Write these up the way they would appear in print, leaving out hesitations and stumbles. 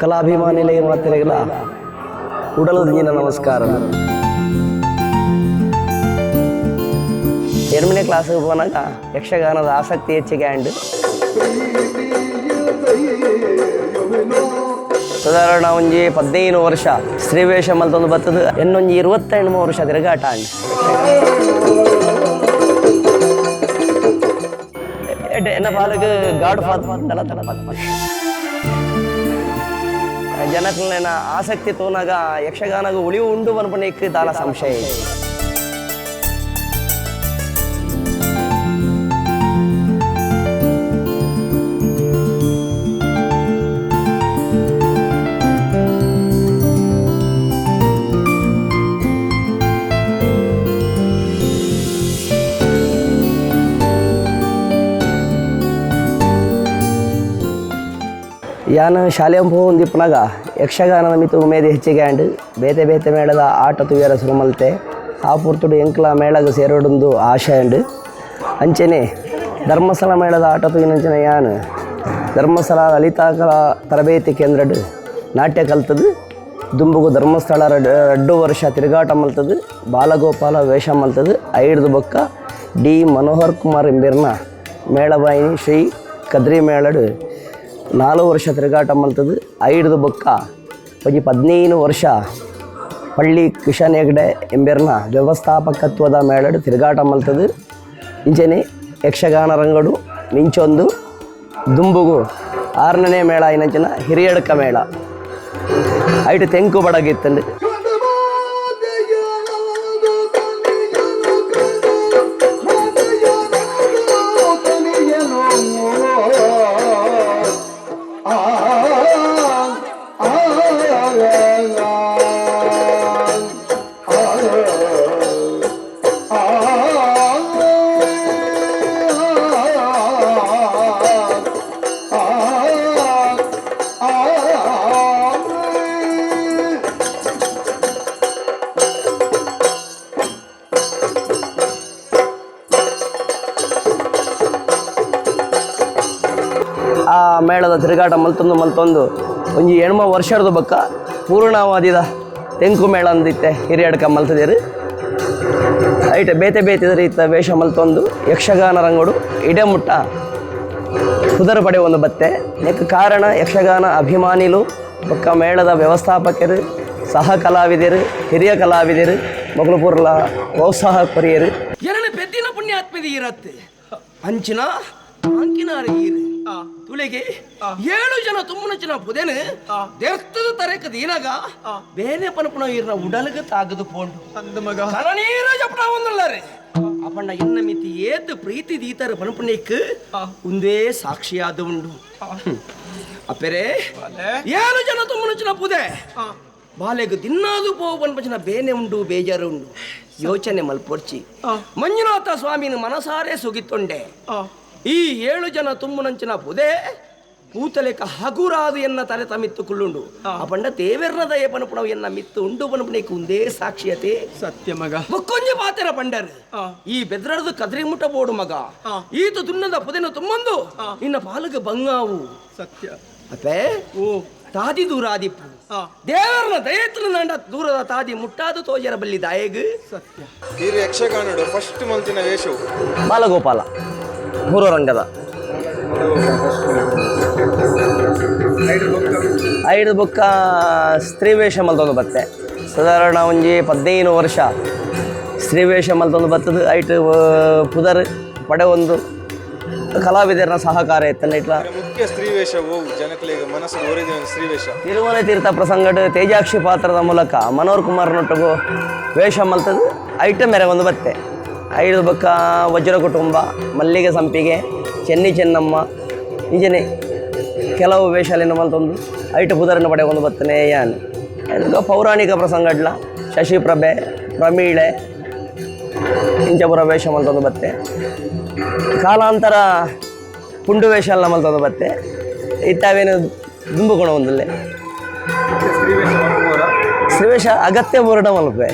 ಕಲಾಭಿಮಾನಿಗಳಿಗೆ ಮಾತಿರೆಗಳ ಉಡಲದ ನಮಸ್ಕಾರ. ಎರಡನೇ ಕ್ಲಾಸ್ಗೆ ಹೋನಾಗ ಯಕ್ಷಗಾನದ ಆಸಕ್ತಿ ಹೆಚ್ಚಿಗೆ ಆಂಡ್ ಸಾಧಾರಣ ಒಂಜಿ 15 ವರ್ಷ ಶ್ರೀವೇಷ ಮಲ್ತೊಂದು ಬತ್ತದ ಎನ್ನೊಂಜಿ 28 ವರ್ಷ ತಿರುಗಾಟ ಆಂಡ್. ಎನ್ನ ಪಾಲಕ್ ಗಾಡ್ ಫಾದರ್ ಜನಕ್ಲೆನ ಆಸಕ್ತಿ ತೋನಾಗ ಯಕ್ಷಗಾನಗ ಉಳಿವು ಉಂಡು ಪನ್ಪುನ ದಾಲ ಸಂಶಯ. ಯಾನ್ ಶಾಲೆ ಪೋವೊಂದಿಪ್ಪುನಗ ಯಕ್ಷಗಾನದ ಮಿತ್ತ್ ಉಮೇದ್ ಹೆಚ್ಚಿಗೆ ಆಂಡ್. ಬೇತೆ ಬೇತೆ ಮೇಳದ ಆಟ ತೂಯರ ಸುರು ಮಲ್ತೆ. ಆ ಪೊರ್ತುಡು ಎಂಕ್ಲ ಮೇಳಗ್ ಸೇರೊಡೊಂದು ಆಶೆ ಆಂಡ್. ಅಂಚೆನೆ ಧರ್ಮಸ್ಥಳ ಮೇಳದ ಆಟ ತೂಯಿನಂಚಿನ ಯಾನ್ ಧರ್ಮಸ್ಥಳ ಲಲಿತಾ ಕಲಾ ತರಬೇತಿ ಕೇಂದ್ರಡ್ ನಾಟ್ಯ ಕಲ್ತದು. ದುಂಬುಗು ಧರ್ಮಸ್ಥಳ ರಡ್ಡು ವರ್ಷ ತಿರುಗಾಟ ಮಲ್ತದು. ಬಾಲಗೋಪಾಲ ವೇಷ ಮಲ್ತದು. ಐಡ್ದು ಬೊಕ್ಕ ಡಿ ಮನೋಹರ್ ಕುಮಾರ್ ಇಂಬೆರ್ನ ಮೇಳಬಾಯಿನಿ ಶ್ರೀ ಕದ್ರಿ ಮೇಳಡ್ 4 ವರ್ಷ ತಿರುಗಾಟ ಮಲ್ತದು. ಐಡ್ದು ಬೊಕ್ಕ ಒಂಜಿ 15 ವರ್ಷ ಪಳ್ಳಿ ಕಿಶನ್ ಹೆಗ್ಡೆ ಎಂಬೆರ್ನ ವ್ಯವಸ್ಥಾಪಕತ್ವದ ಮೇಳಡ್ ತಿರುಗಾಟ ಮಲ್ತದು. ಇಂಚೆನೆ ಯಕ್ಷಗಾನ ರಂಗಡು ಮಿಂಚೊಂದು ದುಂಬುಗು 6ನೇ ಮೇಳ ಇನ್ನಂಚಿನ ಹಿರಿಯಡ್ಕ ಮೇಳ ಐಟ್ ತೆಂಕು ಬಡಗಿತ್ತಂಡು. ಆ ಮೇಳದ ತಿರುಗಾಟ ಮಲ್ತೊಂದು ಮಲ್ತೊಂದು ಒಂಜಿ 8 ವರ್ಷದ ಬೊಕ್ಕ ಪೂರ್ಣಾವಧಿದ ತೆಂಕು ಮೇಳ ಅಂದಿತ್ತೆ ಹಿರಿಯಡ್ಕ ಮಲ್ತದೇರು. ಐಟ್ ಬೇತೆ ಬೇತೆ ರೀತ ವೇಷ ಮಲ್ತೊಂದು ಯಕ್ಷಗಾನ ರಂಗಡು ಇಡೆ ಮುಟ್ಟ ಪುದರ್ ಪಡೆ ಒಂದು ಬತ್ತೆ. ನೆಕ್ ಕಾರಣ ಯಕ್ಷಗಾನ ಅಭಿಮಾನಿಲು ಬೊಕ್ಕ ಮೇಳದ ವ್ಯವಸ್ಥಾಪಕರು, ಸಹ ಕಲಾವಿದರು, ಹಿರಿಯ ಕಲಾವಿದರು ಮೊಗಲು ಪೂರ್ಲ ಪ್ರೋತ್ಸಾಹ ಕೊರಿಯರು. ಎರಡ ಪೆದ್ದಿನ ಪುಣ್ಯಾತ್ಮದಿ ಇರತ್ತೆ ಅಂಚಿನ ಅಂಕಿನಾರ ಈರು ತುಳಿಗೆ 7 ಜನ ತುಂಬುನಚಿನ ಪುದೆನು ದೇಸ್ತದ ತರೇಕ ದೀನಗ ಬೇನೆ ಪನಪುನ ಈರ್ನ ಉಡಲಗ ತಾಗದು ಪೋಂಡು ಕಣನೀರ ಜಪಟ ಒಂದುಲ್ಲಾರೆ. ಅಪಣ್ಣ ಎನ್ನ ಮಿತಿ ಏತು ಪ್ರೀತಿ ದೀತರ ಪನಪುನೇಕ್ ಉಂದೇ ಸಾಕ್ಷಿಯಾದ ಉಂಡು. ಅಪ್ಪೆರೆ 7 ಜನ ತುಂಬುನಚಿನ ಪುದೆ ಬಾಲೆಗು ದಿನ್ನಾದು ಪೋವು ಪನ್ಪಚಿನ ಬೇನೆ ಉಂಡು ಬೇಜಾರು ಉಂಡು ಯೋಚನೆ ಮಲ್ಪೊರ್ಚಿ. ಮಂಜುನಾಥ ಸ್ವಾಮಿನ ಮನಸಾರೆ ಸುಗಿತ್ತೊಂಡೆ. ಈ 7 ಜನ ತುಂಬುನಂಚಿನ ಪುದೆ ಪೂತಲೆಕ ಹಗುರಾದು ಎನ್ನ ತಲೆ ತಮಿತ್ತು ಕುಳ್ಳುಂಡು. ಅಪಂಡ ದೇವೆರ್ನ ದಯ ಪನಪುಣವು ಎನ್ನ ಮಿತ್ತು ಉಂಡು ಪನಪುಣೇಕು ಉಂದೇ ಸಾಕ್ಷಿಯತೆ ಸತ್ಯ ಮಗ. ಬೊಕ್ಕೊಂಜಿ ಪಾತೆರ ಪಂಡರ್ ಈ ಬೆದ್ರದು ಕದ್ರಿ ಮುಟ್ಟ ಬೋಡು ಮಗ ಈತ ತುನ್ನದ ಪುದೆನ ತುಂಬಂದು ನಿನ್ನ ಪಾಲಗ ಬಂಗಾವು ಸತ್ಯ. ಅಪ್ಪೆ ಓ ತಾದಿ ದೂರಾದಿಪ್ಪು ದೇವರನ ದಯತ್ರ ನಂಡ ದೂರದ ತಾದಿ ಮುಟ್ಟಾದು ತೋಜರ ಬಲ್ಲಿ ದಾಯಗ್ ಸತ್ಯ. ಈ ಯಕ್ಷಗಾನಡು ಫಸ್ಟ್ ಮಲ್ತಿನ ವೇಷವು ಬಾಲಗೋಪಾಲ ಪೂರ್ವರಂಗದ ಐದು ಬೊಕ್ಕ ಸ್ತ್ರೀವೇಷ ಮಲ್ತೊಂದು ಬತ್ತೆ. ಸಾಧಾರಣ ಒಂಜಿ 15 ವರ್ಷ ಸ್ತ್ರೀವೇಷ ಮಲ್ತೊಂದು ಬತ್ತದು. ಐಟ್ ಪುದರ್ ಪಡೆ ಒಂದು ಕಲಾವಿದರನ ಸಹಕಾರ ಇತ್ತಲ್ಲ ಇಟ್ಲ. ಮುಖ್ಯ ಸ್ತ್ರೀವೇಷ ಓವು ಜನಕಲಿಗೆ ಮನಸ್ಸು ಓರಿದ ಸ್ತ್ರೀವೇಷ ತಿರುಮಲ ತೀರ್ಥ ಪ್ರಸಂಗಡ್ ತೇಜಾಕ್ಷಿ ಪಾತ್ರದ ಮೂಲಕ ಮನೋಹರ್ ಕುಮಾರ್ ನೊಟ್ಟಗು ವೇಷ ಮಲ್ತದು. ಐಟ ಮೇರೆ ಒಂದು ಬತ್ತೆ. ಐದು ಬೊಕ್ಕ ವಜ್ರ ಕುಟುಂಬ, ಮಲ್ಲಿಗೆ ಸಂಪಿಗೆ, ಚೆನ್ನಿ ಚೆನ್ನಮ್ಮ ಇಂಚನೆ ಕೆಲವು ವೇಷಲಿನ ಮಲ್ತೊಂದು ಐಟ ಪುದರನ್ನು ಪಡೆ ಒಂದು ಬತ್ತನೆ ಯಾನ್. ಐದು ಪೌರಾಣಿಕ ಪ್ರಸಂಗಡ್ಲ ಶಶಿಪ್ರಭೆ, ಪ್ರಮೀಳೆ ಇಂಚಪುರ ವೇಷ ಮಲ್ತೊಂದು ಬತ್ತೆ. ಕಾಲಾಂತರ ಪುಂಡು ವೇಷ ಎಲ್ಲ ಮಲ್ತೊಂದು ಬತ್ತೆ. ಇತ್ತಾವೇನು ದುಂಬುಕೊಣ ಒಂದುಲ್ಲೆ ಶ್ರೀವೇಷ ಅಗತ್ಯ ಬೋರ್ಡ ಮಲ್ಪೆ.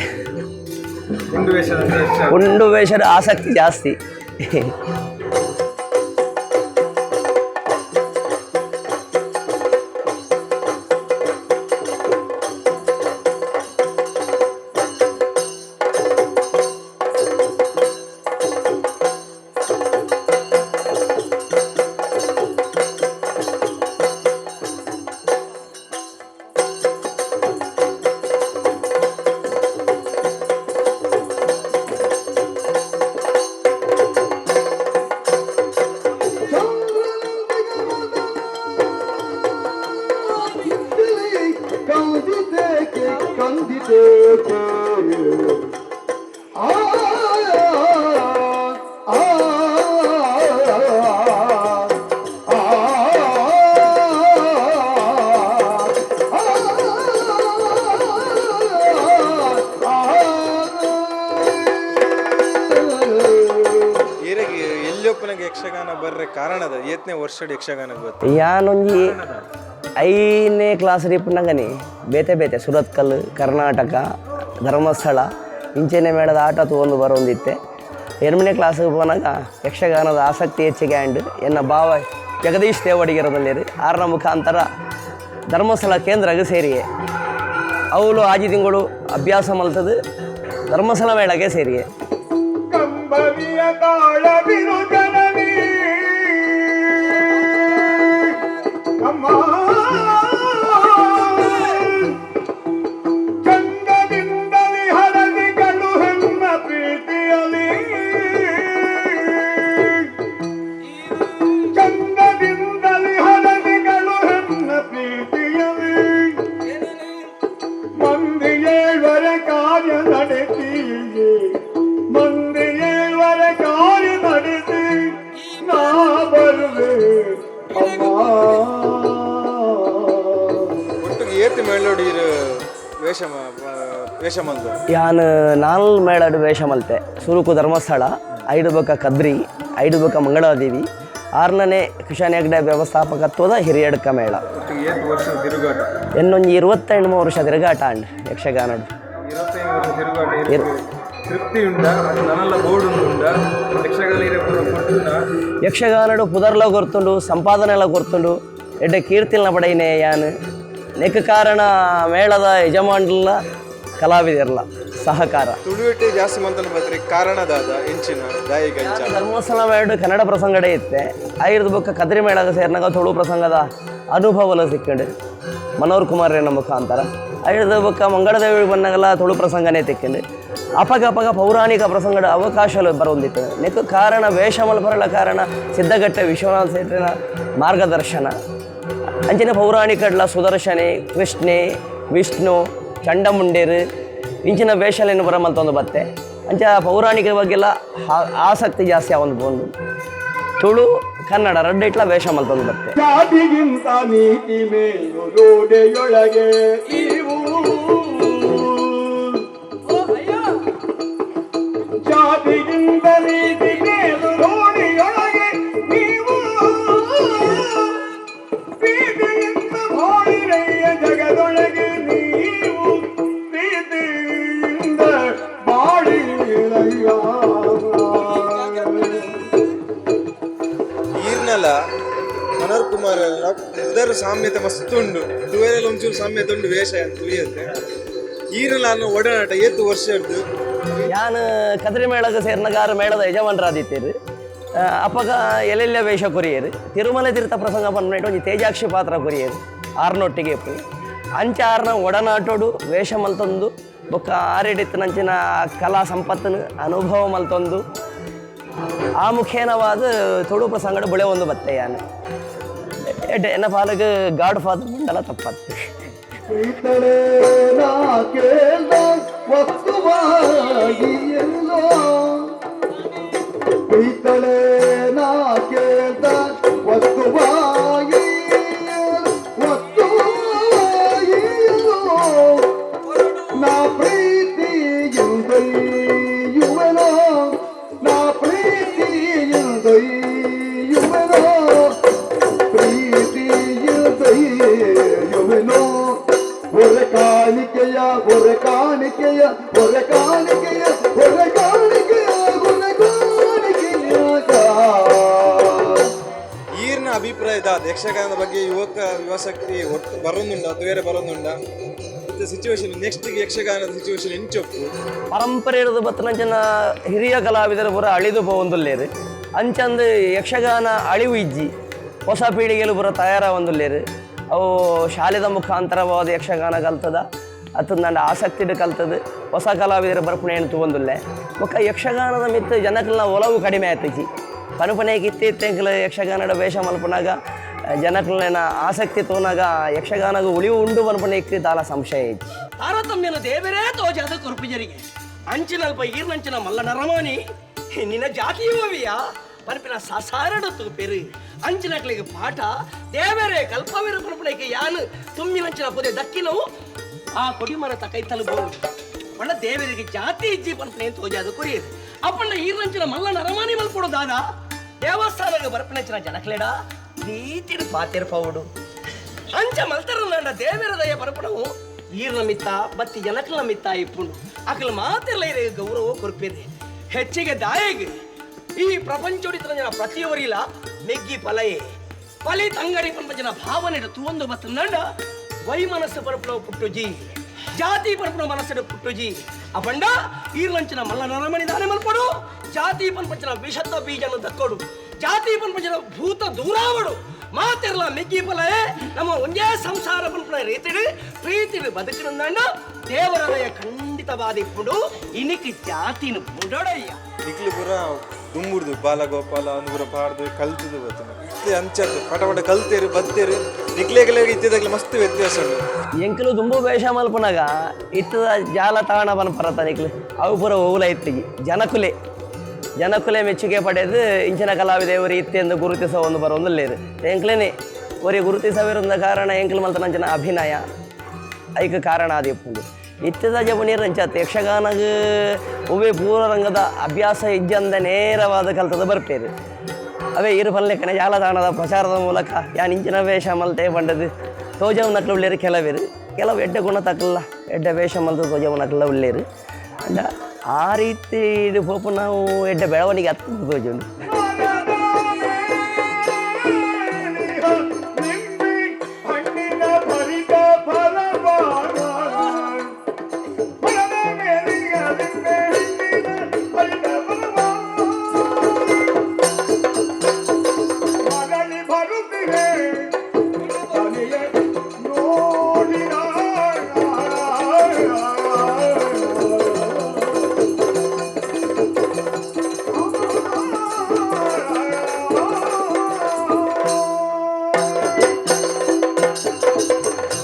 ಪುಂಡು ವೇಷದ ಆಸಕ್ತಿ ಜಾಸ್ತಿ. ಕಂದಿತೇಕೆ ಕಂದಿತೇಕೆ ಆ ಆ ಈರೆಗೆ ಎಲ್ಲೊಪ್ಪನಾಗ ಯಕ್ಷಗಾನ ಬರ್ರೆ ಕಾರಣದ ಏತ್ನೇ ವರ್ಷಡ್ ಯಕ್ಷಗಾನ ಗೊತ್ತು? ಯಾನೊಂಜಿ 5ನೇ ಕ್ಲಾಸ್ ರೀಪುನಗನೆ ಬೇತೆ ಬೇತೆ ಸುರತ್ಕಲ್, ಕರ್ನಾಟಕ, ಧರ್ಮಸ್ಥಳ ಇಂಚೆನೆ ಮೇಳದ ಆಟ ತೂವೊಂದು ಬರೋಂದಿತ್ತೆ. 2ನೇ ಕ್ಲಾಸಿಗೆ ಪೋನಾಗ ಯಕ್ಷಗಾನದ ಆಸಕ್ತಿ ಹೆಚ್ಚಿಗೆ ಆಂಡ್ ಎನ್ನ ಭಾವ ಜಗದೀಶ್ ದೇವಡಿಗೆರದಲ್ಲಿರು ಆರನ ಮುಖಾಂತರ ಧರ್ಮಸ್ಥಳ ಕೇಂದ್ರಗೆ ಸೇರಿಯೆ. ಅವಳು ಆಜಿ ತಿಂಗಳು ಅಭ್ಯಾಸ ಮಲ್ತದು ಧರ್ಮಸ್ಥಳ ಮೇಳಗೆ ಸೇರಿಯೆ. ಕಂಬನಿಯ ತಾಳವಿರು ಜನನಿ ಅಮ್ಮ, ಚಂದದಿಂದಲಿ ಹರದಿಗಳು ಹೆಣ್ಣ ಪ್ರೀತಿಯಲಿ, ಚಂದದಿಂದಲಿ ಹರದಿಗಳು ಹೆಣ್ಣ ಪ್ರೀತಿಯಲಿ, ಮಂದಿ ಏಳ್ವರ ಕಾರ್ಯ ನಡೆಸಿ, ಮಂದಿ ಏಳ್ವರ ಕಾರ್ಯ ನಡೆಸಿ ನಾ ಬರುವೆ ಅಮ್ಮ. ಒಟ್ಟಿಗೆ ಏತ್ ಮೇಳೋಡಿ ವೇಷ ವೇಷ ಮಂದು? ಯಾನ್ ನಾಲ್ ಮೇಳಡು ವೇಷ ಮಲ್ತೆ. ಸುರುಕು ಧರ್ಮಸ್ಥಳ, ಐದು ಬೊಕ ಕದ್ರಿ, ಐದು ಬೊಕ ಮಂಗಳಾದೇವಿ, ಆರನೇ ಕಿಶನ್ ಹೆಗ್ಡೆ ವ್ಯವಸ್ಥಾಪಕತ್ವದ ಹಿರಿಯಡ್ಕ ಮೇಳ. ಒಟ್ಟಿಗೆ ಏತ್ ವರ್ಷ ತಿರುಗಾಟ? ಇನ್ನೊಂದು 25 ವರ್ಷ ತಿರುಗಾಟ ಅಂಡ್ ಯಕ್ಷಗಾನಡು. 25 ವರ್ಷ ತಿರುಗಾಟ ಇರುತ್ತೆ. ತೃಪ್ತಿ ಉಂಡ ಅದು ನನ್ನೆಲ್ಲ ಬೋರ್ಡ್ ಉಂಡ ಯಕ್ಷಗಾನ ಇರೋ ಕೊಟ್ಟುನ? ಯಕ್ಷಗಾನಡು ಪುದರ್ಲ ಗೊರ್ತುಂಡು, ಸಂಪಾದನೆಲ ಗೊರ್ತುಂಡು, ಎಡ್ಡೆ ಕೀರ್ತಿಲ್ನ ಪಡೆಯಿನೇ ಯಾನ್. ನೆಕ್ ಕಾರಣ ಮೇಳದ ಯಜಮಾನ್ಲ ಕಲಾವಿದರ್ಲ ಸಹಕಾರ. ತುಳುವೆಟ್ಟೆ ಜಾಸ್ತಿ ಮಂತನ ಬತ್ರಿ ಕಾರಣದಾದ ಎಂಚಿನ ದಾಯಿಗ ಇಂಚ? ಧರ್ಮಸ್ಥಳ ಮೇಳ ಕನ್ನಡ ಪ್ರಸಂಗಡೆ ಇತ್ತೆ. ಐರ್ದ ಬೊಕ್ಕ ಕದ್ರಿ ಮೇಳದ ಸೇರ್ನಾಗ ತುಳು ಪ್ರಸಂಗದ ಅನುಭವಲ ಸಿಕ್ಕಂಡು ಮನೋಹರ್ ಕುಮಾರ್ನ ಮುಖಾಂತರ. ಐರ್ದ ಬೊಕ್ಕ ಮಂಗಳದೇವಿ ಬಂದಾಗಲ ತುಳು ಪ್ರಸಂಗನೇ ತಿಕ್ಕಂಡು. ಅಪಗ ಅಪಗ ಪೌರಾಣಿಕ ಪ್ರಸಂಗದ ಅವಕಾಶಗಳು ಬರೋಂದಿತ್ತು. ನೆಕ್ ಕಾರಣ ವೇಷ ಮಲ್ಪರಲ ಕಾರಣ ಸಿದ್ಧಗಟ್ಟೆ ವಿಶ್ವನಾಥ ಶೆಟ್ಟನ ಮಾರ್ಗದರ್ಶನ. ಅಂಚಿನ ಪೌರಾಣಿಕಡ್ಲ ಸುದರ್ಶನೆ, ಕೃಷ್ಣೆ, ವಿಷ್ಣು, ಚಂಡಮುಂಡೇರು ಇಂಚಿನ ವೇಷಲೇನು ಬರ ಮಲ್ತೊಂದು ಬತ್ತೆ. ಅಂಚ ಪೌರಾಣಿಕ ಬಗ್ಗೆಲ್ಲ ಆಸಕ್ತಿ ಜಾಸ್ತಿ ಆವೊಂದು ಪೋಂಡು. ತುಳು ಕನ್ನಡ ರಡ್ಡ ಇಟ್ಲ ವೇಷ ಮಲ್ತೊಂದು ಬತ್ತೆ. ಜಾತಿಗಿಂತ ನೀತಿ ಮೇಲು ರೂಢೆಯೊಳಗೆ ಇವು, ಜಾತಿಗಿಂತ ನೀತಿ ಮೇಲು ರೂಢಿಯೊಳಗೆ ನೀವು, ಪ್ರೀತಿಯಿಂದ ಬಾಳಿರಯ್ಯ ಜಗದೊಳಗೆ ನೀವು, ಪ್ರೀತಿಯಿಂದ ಬಾಳಿರಯ್ಯ. ಈರ್ನಲ ಮನೋಹರ್ ಕುಮಾರ್ ಎಲ್ಲ ಉದರ ಸಾಮ್ಯತೆ ಮಸ್ತ್ ಉಂಡು, ತುವೇರೆಲ್ಲ ಒಂಚೂರು ಸಾಮ್ಯತೆ ಉಂಡು ವೇಷ ಅಂತ ತುಳಿಯತ್ತೆ. ಈರ್ನಲ ಅನ್ನೋ ಒಡನಾಟ ಏತು ವರ್ಷ ಹಿಡ್ದು? ಯಾನ್ ಕದ್ರಿ ಮೇಳಗ ಸೇರ್ನಗಾರ ಮೇಳದ ಯಜಮಾನರಾದಿತ್ತೇರು. ಅಪಗ ಎಲ್ಲೆಲ್ಲ ವೇಷ ಕೊರಿಯರು. ತಿರುಮಲೆ ತೀರ್ಥ ಪ್ರಸಂಗ ಪನ್ಪುನೆಟ್ ಒಂಜಿ ತೇಜಾಕ್ಷಿ ಪಾತ್ರ ಕೊರಿಯರು ಆರ್ನೊಟ್ಟಿಗೆ ಪೋಯಿ. ಅಂಚ ಆರ್ನ ಒಡನಾಟೋಡು ವೇಷ ಮಲ್ತೊಂದು ಬೊಕ್ಕ ಆರೆಡಿತ್ತಿನಂಚಿನ ಕಲಾ ಸಂಪತ್ತನ್ನು ಅನುಭವ ಮಲ್ತೊಂದು ಆ ಮುಖೇನವಾದ ತುಳು ಪ್ರಸಂಗಡ ಬುಳೆ ಒಂದು ಬತ್ತೆ ಯಾನ್. ಎಡ್ಡೆ ಎನ್ನ ಪಾಲಗ ಗಾಡ್ ಫಾದರ್ ಮಂಡಲ ತಪ್ಪತ್ತು. ಪ್ರೀತಳೇ ನಾ ಕೇಳ್ದ ವಸ್ತುವಾಗಿ ಎಲ್ಲೋ, ಪ್ರೀತಳೇ ನಾ ಕೇಳ್ದ ವಸ್ತುವಾಗಿ ವಸ್ತುವಾಗಿ ಎಲ್ಲೋ, ನಾ ಪ್ರೀತಿಯಿಂದೊಯ್ಯುವೆನೋ, ನಾ ಪ್ರೀತಿಯಿಂದೊಯ್ಯುವೆನೋ, ಪ್ರೀತಿಯಿಂದೊಯ್ಯುವೆನೋ, ಒರೆ ಕಾಣಿಕೆಯ ಒರೆ ಕಾಣಿಕೆಯ ಒರೆ ಕಾಣಿಕೆಯ ಒರೆ ಕಾಣಿಕೆಯ ಒರೆ ಕಾಣಿಕೆಯ. ಈರ್ನ ಅಭಿಪ್ರಾಯ ದಾದ ಯಕ್ಷಗಾನದ ಬಗ್ಗೆ? ಯುವಕ ಯುವಶಕ್ತಿ ಒಟ್ಟು ಬರೋದುಂಡ, ಬೇರೆ ಬರೋದುಂಡ ಸಿಚುವೇಶನ್? ನೆಕ್ಸ್ಟ್ ಯಕ್ಷಗಾನದ ಸಿಚುವೇಶನ್ ಎಂಚೊಪ್ಪು? ಪರಂಪರೆ ಇರೋದು ಬತ್ತನಂಚಿನ ಹಿರಿಯ ಕಲಾವಿದರು ಪೂರ ಅಳಿದು ಪೋವೊಂದುಲ್ಲೇರು. ಅಂಚಂದು ಯಕ್ಷಗಾನ ಅಳಿವು ಇಜ್ಜಿ, ಹೊಸ ಪೀಳಿಗೆಲು ಪೂರ ತಯಾರ ಒಂದುಲ್ಲೇರು. ಅವು ಶಾಲೆದ ಮುಖಾಂತರವಾದ ಯಕ್ಷಗಾನ ಕಲ್ತದ ಅತ್ತ ನನ್ನ ಆಸಕ್ತಿಡು ಕಲ್ತದ ಹೊಸ ಕಲಾವಿದರ ಬರ್ಪುಣೆಯನ್ನು ತೂವೊಂದುಲ್ಲೆ. ಬೊಕ್ಕ ಯಕ್ಷಗಾನದ ಮಿತ್ತು ಜನಕಲ್ನ ಒಲವು ಕಡಿಮೆ ಆಯ್ತಿಜಿ. ಪನುಪನೆಗೆ ಇತ್ತೆ ಇತ್ತೆಂಕಲ ಯಕ್ಷಗಾನದ ವೇಷ ಮಲ್ಪನಾಗ ಜನಕ್ಲೆನ ಆಸಕ್ತಿ ತೋನಾಗ ಯಕ್ಷಗಾನಗ ಉಳಿವು ಉಂಡು ಪನ್ಪುನ ದಾಲ ಸಂಶಯ ಇಜ್ಜಿ. ತಾರತಮ್ಯನ ದೇವರೇ ತೋಜಾದ ಕೊರ್ಪಿಜರಿಗೆ ಅಂಚಿನಲ್ಪ ಈರ್ನಂಚಿನ ಮಲ್ಲ ನರಮಾನಿ ನಿನ್ನ ಜಾತಿಯುವವಿಯ ಪನ್ಪಿನ ಸಸಾರಡು ತೂಪೆರು ಅಂಚಿನಕ್ಲಿಗೆ ಪಾಠ ದೇವರೇ ಕಲ್ಪವಿರು ಪನ್ಪುನಕ್ಕೆ ಯಾನು ತುಮ್ಮಿನಂಚಿನ ಪೊದೆ ದಕ್ಕಿನವು ಆ ಕೊಡಿಮರತ ಕೈತಲು ಬೋರು ಪಂಡ ದೇವರಿಗೆ ಜಾತಿ ಇಜ್ಜಿ ಪನ್ಪುನೆ ತೋಜಾದ ಕೊರಿಯರು ಅಪ್ಪಣ್ಣ ಈರ್ನಂಚಿನ ಮಲ್ಲ ನರಮಾನಿ ಮಲ್ಪೊಡು ದಾದ ದೇವಸ್ಥಾನಕ್ಕೆ ಬರ್ಪಿನಂಚಿನ ಜನಕ್ಲೆಡ ರೀತಿಡು ಪಾತೆರ್ಪವುಡು ಅಂಚ ಮಲ್ತರನಾಂಡ ದೇವರ ದಯ ಪರಪಣವು ಈರ್ನ ಮಿತ್ತ ಬತ್ತಿ ಜನಕ್ಲ ಮಿತ್ತ ಇಪ್ಪುಂಡು ಅಕಲ ಮಾತೆಲ್ಲ ಇರೆ ಗೌರವ ಕೊರ್ಪೇರಿ ಹೆಚ್ಚಿಗೆ ದಾಯಗ್ ಈ ಪ್ರಪಂಚೋಡಿತ ಜನ ಪ್ರತಿಯವರಿಲ್ಲ ಮೆಗ್ಗಿ ಪಲಯೆ ಪಲೆ ತಂಗಡಿ ಪಂಪಜನ ಭಾವನೆ ತುವಂದು ಬತ್ತಂಡ ವೈ ಮನಸ್ಸು ಪರಪಣವು ಪುಟ್ಟುಜಿ ಜಾತಿ ಪರಪಣ ಮನಸ್ಸು ಪುಟ್ಟುಜಿ ಅಪಂಡ ಈರ್ಲಂಚಿನ ಮಲ್ಲ ನರಮಣಿ ದಾನೆ ಮಲ್ಪಡು ಜಾತಿ ಪಂಪಚನ ವಿಷದ ಬೀಜನ ದಕ್ಕೊಡು ಜಾತಿ ಪಂಪಚನ ಭೂತ ದೂರಾವಡು ಮಾತಿರ್ಲ ಮೆಗ್ಗಿ ಪಲಯೆ ನಮ್ಮ ಒಂದೇ ಸಂಸಾರ ಪಂಪನ ರೀತಿಡು ಪ್ರೀತಿಡು ಬದುಕಿನಂದ ದೇವರದಯ ಖಂಡಿತವಾದ ಇಪ್ಪುಡು ಇನಿಕ್ ಜಾತಿನ ಬುಡೊಡಯ್ಯ. ನಿಕ್ಲು ಪೂರ ದುಂಬುಡ್ದು ಬಾಲಗೋಪಾಲ ಒಂದು ಪೂರ ಪಾಡ್ದು ಕಲ್ತದು ಬತ್ತನ ಇತ್ತೆ ಅಂಚದ್ದು ಪಟ ಪಟ ಕಲ್ತೇರು ಬತ್ತೇರು ನಿಕ್ಲೇಗಲೇಗ ಇತ್ತಿದಾಗಲೇ ಮಸ್ತ್ ವ್ಯತ್ಯಾಸ ಉಂಡು. ಎಂಕಲು ದುಂಬು ವೇಷ ಮಲ್ಪುನಾಗ ಇತ್ತದ ಜಾಲತಾಣ ಪನ್ಪರತ ನಿಕ್ಲು ಅವು ಪೂರ ಓಲ ಇತ್ತಿಗೆ ಜನಕುಲೆ ಜನಕುಲೆ ಮೆಚ್ಚುಗೆ ಪಡೆದು ಇಂಚಿನ ಕಲಾವಿದೇವರು ಇತ್ತೆಂದು ಗುರುತಿಸ ಒಂದು ಬರೋಂದಿಲ್ಲೇರು ಎಂಕ್ಲೇನೆ ಒರಿ ಗುರುತಿಸವಿರುಂದ ಕಾರಣ ಎಂಕ್ಲು ಮಲ್ತನಂಚಿನ ಅಭಿನಯ ಐಕ ಕಾರಣ ಆದಿಪ್ಪುಂಡು. ಇತ್ತದ ಜಪನೀರು ಅಂಚತ್ ಯಕ್ಷಗಾನಗ ಒವ್ವೇ ಪೂರ್ವರಂಗದ ಅಭ್ಯಾಸ ಇಜ್ಜಂದ ನೇರವಾದ ಕಲ್ತದ ಬರ್ಪೇರು ಅವೇ ಇರು ಪಲ್ಲೆಕ್ಕನೆ ಜಾಲತಾಣದ ಪ್ರಚಾರದ ಮೂಲಕ ಯಾನ್ ಇಂಚಿನ ವೇಷ ಮಲ್ತೆ ಪಂಡದು ತೋಜವು ನಕ್ಲು ಉಳ್ಳೇರು ಕೆಲವೇರು ಕೆಲವು ಎಡ್ಡೆ ಗುಣ ತಕ್ಕಲ್ಲ ಎಡ್ಡೆ ವೇಷ ಮಲ್ತು ತೋಜವು ನಕ್ಲ ಉಳ್ಳೇರು ಅಂಡ ಆ ರೀತಿ ಇದು ಪೋಪು ನಾವು ಎಡ್ಡೆ ಬೆಳವಣಿಗೆ ಹತ್ತು ತೋಜುಂಡು.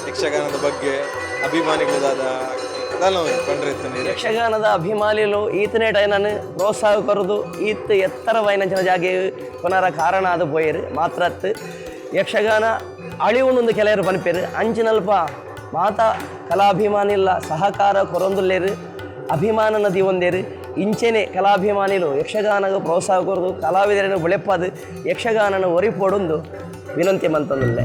ಯಕ್ಷಗಾನದ ಬಗ್ಗೆ ಅಭಿಮಾನಿಗಳು ದಾದ ದಾಲ ಪಂಡ್ರೆ ಇತ್ತು. ಯಕ್ಷಗಾನದ ಅಭಿಮಾನಿಲು ಈತನೇ ಟೈನನ್ನು ಪ್ರೋತ್ಸಾಹ ಕೊರದು ಈತ ಎತ್ತರವಾಯಿನಂಚಿನ ಜಾಗೆ ಕೊನರ ಕಾರಣ ಅದು ಪೋಯರು ಮಾತ್ರತ್ತು ಯಕ್ಷಗಾನ ಅಳಿವುನೊಂದು ಕೆಲವರು ಪನ್ಪೇರು ಅಂಚಿನಲ್ಪ ಮಾತಾ ಕಲಾಭಿಮಾನಿಲ್ಲ ಸಹಕಾರ ಕೊರೊಂದುಲ್ಲೇರು ಅಭಿಮಾನ ನದಿ ಒಂದೇರು ಇಂಚೆನೆ ಕಲಾಭಿಮಾನಿಲು ಯಕ್ಷಗಾನಗ ಪ್ರೋತ್ಸಾಹ ಕೊರದು ಕಲಾವಿದರನ್ನು ಬೆಳೆಪಾದು ಯಕ್ಷಗಾನನ ಒರಿಪೊಡೊಂದು ವಿನಂತಿ ಮಂತಂದುಲ್ಲೆ.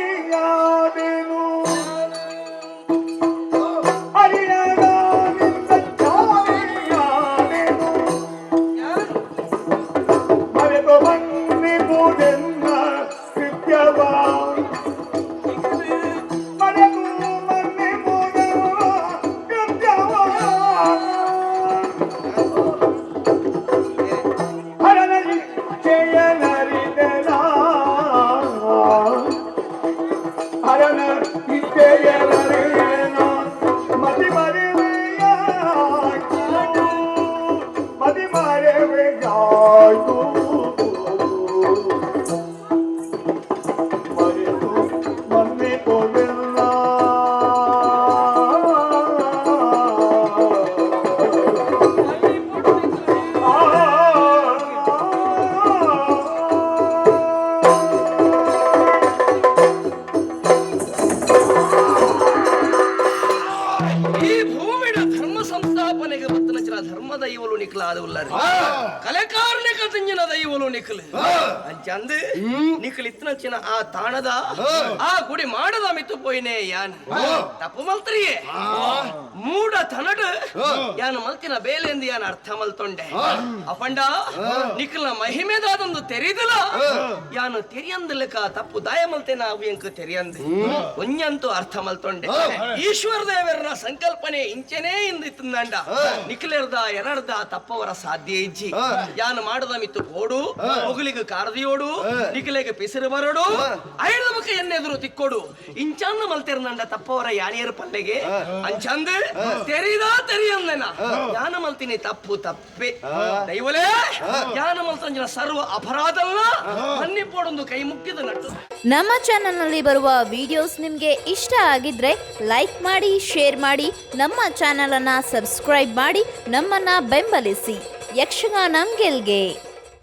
ಜ್ಞಾನಿಯಾದೆನು ಅರಿಯದಾನಿಂದ ಜ್ಞಾನಿಯಾದೆನು ಮರೆತು ಬಂದಿಪುದೆನ್ನ ಕೃತ್ಯವ ಮರೆತು ಬಂದಿಪುದೆನ್ನ ಕೃತ್ಯವ ಹರನ ಇಚ್ಛೆಯನರಿದೆನಾ ಹರನ ಇಚ್ಛೆಯನರಿದೆನಾ ಮತಿ ಮರೆವೆಯಾಯ್ತು ಮತಿ ಮರೆವೆಯಾಯ್ತು ಮರೆತು ನಿಕಲು ಅಂಚಂದು ನಿಕಲ್ ಇತ್ತನಂಚಿನ ಆ ತಾಣದ ಆ ಗುಡಿ ಮಾಡದ ಮಿತ್ತು ಪೋಯಿನೆ ಯಾನ್ ತಪ್ಪು ಮಲ್ತರಿಯೇ ಮೂಡ ತನಡು ಯಾನ್ ಮಲ್ತಿನ ಬೇಲೆಂದು ಯಾನ್ ಅರ್ಥ ಮಲ್ತೊಂಡೆ. ಅಪಂಡ ನಿಕಲ್ನ ಮಹಿಮೆದಾದೊಂದು ತೆರಿದಲ ಯಾನು ತೆರಿಯಂದಲಕ ತಪ್ಪು ದಾಯ ಮಲ್ತೇನ ಅವು ಎಂಕ್ ತೆರಿಯಂದು ಒಂಜಂತೂ ಅರ್ಥ ಮಲ್ತೊಂಡೆ. ಈಶ್ವರ ದೇವರನ ಸಂಕಲ್ಪನೆ ಇಂಚನೇ ಇಂದಿತ್ತಂದ ನಿಖಿಲೆರ್ದ ಎರರ್ದ ತಪ್ಪವರ ಸಾಧ್ಯ ಇಜ್ಜಿ. ಯಾನು ಮಾಡದ ಮಿತ್ತು ಕೋಡು ಮೊಗಲಿಗೆ ಕಾರದಿಯೋಡು ನಿಖಿಲೆಗೆ ಪಿಸಿರು ಬರೋಡು ಐದ ಮುಖ ಎನ್ನೆದುರು ತಿಕ್ಕೋಡು ಇಂಚಂದ ಮಲ್ತಿರ್ನಂಡ ತಪ್ಪವರ ಯಾನಿಯರ ಪಲ್ಲೆಗೆ ಅಂಚಂದ ತೆರಿದ ತೆರಿಯಂದನ ಯಾನ ಮಲ್ತೀನಿ ತಪ್ಪು ತಪ್ಪೆ ದೈವಲೇ ಯಾನ ಮಲ್ತಂಜಿನ ಸರ್ವ ಅಪರಾಧಲ್ಲ ಮನ್ನಿಪೋಡೊಂದು ಕೈ ಮುಕ್ಕಿದ ನಟ್ಟು. ನಮ್ಮ ಚಾನೆಲ್ನಲ್ಲಿ ಬರುವ ವಿಡಿಯೋಸ್ ನಿಮಗೆ ಇಷ್ಟ ಆಗಿದ್ರೆ ಲೈಕ್ ಮಾಡಿ, ಶೇರ್ ಮಾಡಿ, ನಮ್ಮ ಚಾನಲನ್ನು ಸಬ್ಸ್ಕ್ರೈಬ್ ಮಾಡಿ, ನಮ್ಮನ್ನು ಬೆಂಬಲಿಸಿ. ಯಕ್ಷಗಾನಂ ಗೆಲ್ಗೆ.